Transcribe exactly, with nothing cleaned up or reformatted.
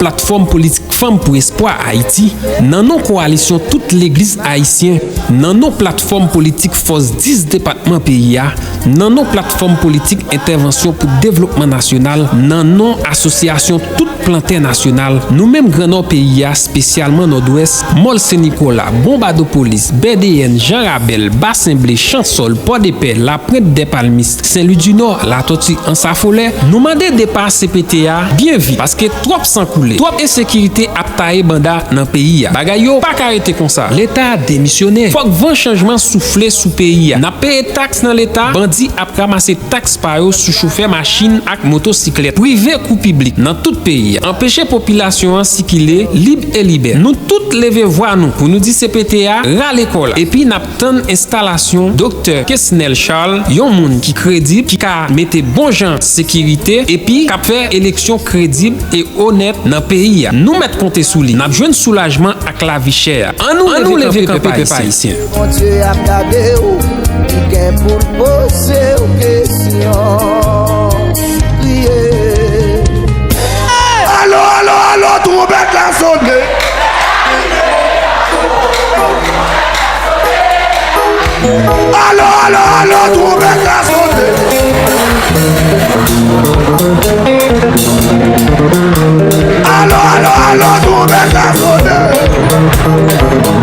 Platfòm politik Fanm pou Espwa Ayiti, nan non kowalisyon tout legliz ayisyen, nan non platfòm politik fòs dis depatman peyi a, nan non platfòm politik entèvansyon pou devlopman nasyonal, nan non asosyasyon tout plantè nasyonal, nou menm Gran Nò peyi a, espesyalman Nòdwès, Mòl Sen Nikola, Bonbadopolis, Bèdeyèn, Jan Rabèl, Basen Ble, Chansòl, Pòdepè, Laprent, Dèpalmis, Sen Lwi di Nò, Latòti, Ansafolè, nou mande depa C P T a byen vit, paske twòp san koule, twòp ensekirite ap taye banda nan peyi a. Bagay yo pa ka rete konsa. Leta a demisyone. Fòk van chanjman soufle sou peyi a. N ap peye taks nan Leta, bandi ap ranmase taks pa yo sou chofè machin ak motosiklèt, prive kou piblik nan tout peyi a. Anpeche popilasyon an sikile lib e libè. Nou tout leve vwa nou pou nou di C P T a rale kò la. Epi n ap tann enstalasyon Doktè Kesnel Charles, yon moun ki kredib, ki ka mete bon jan sekirite, epi k ap fè eleksyon kredib e onèt nan peyi a. Nou mèt konte sou li. N ap jwenn soulajman ak lavi chè a. An nou leve kanpe, pèp ayisyen. Bondye ap gade w, li gen pou l poze w kesyon. Priye. Alo, alo, alo, twonpèt la sone. Alo, alo, alo, twonpèt la sone. Alo, alo, alo, twonpèt la sone.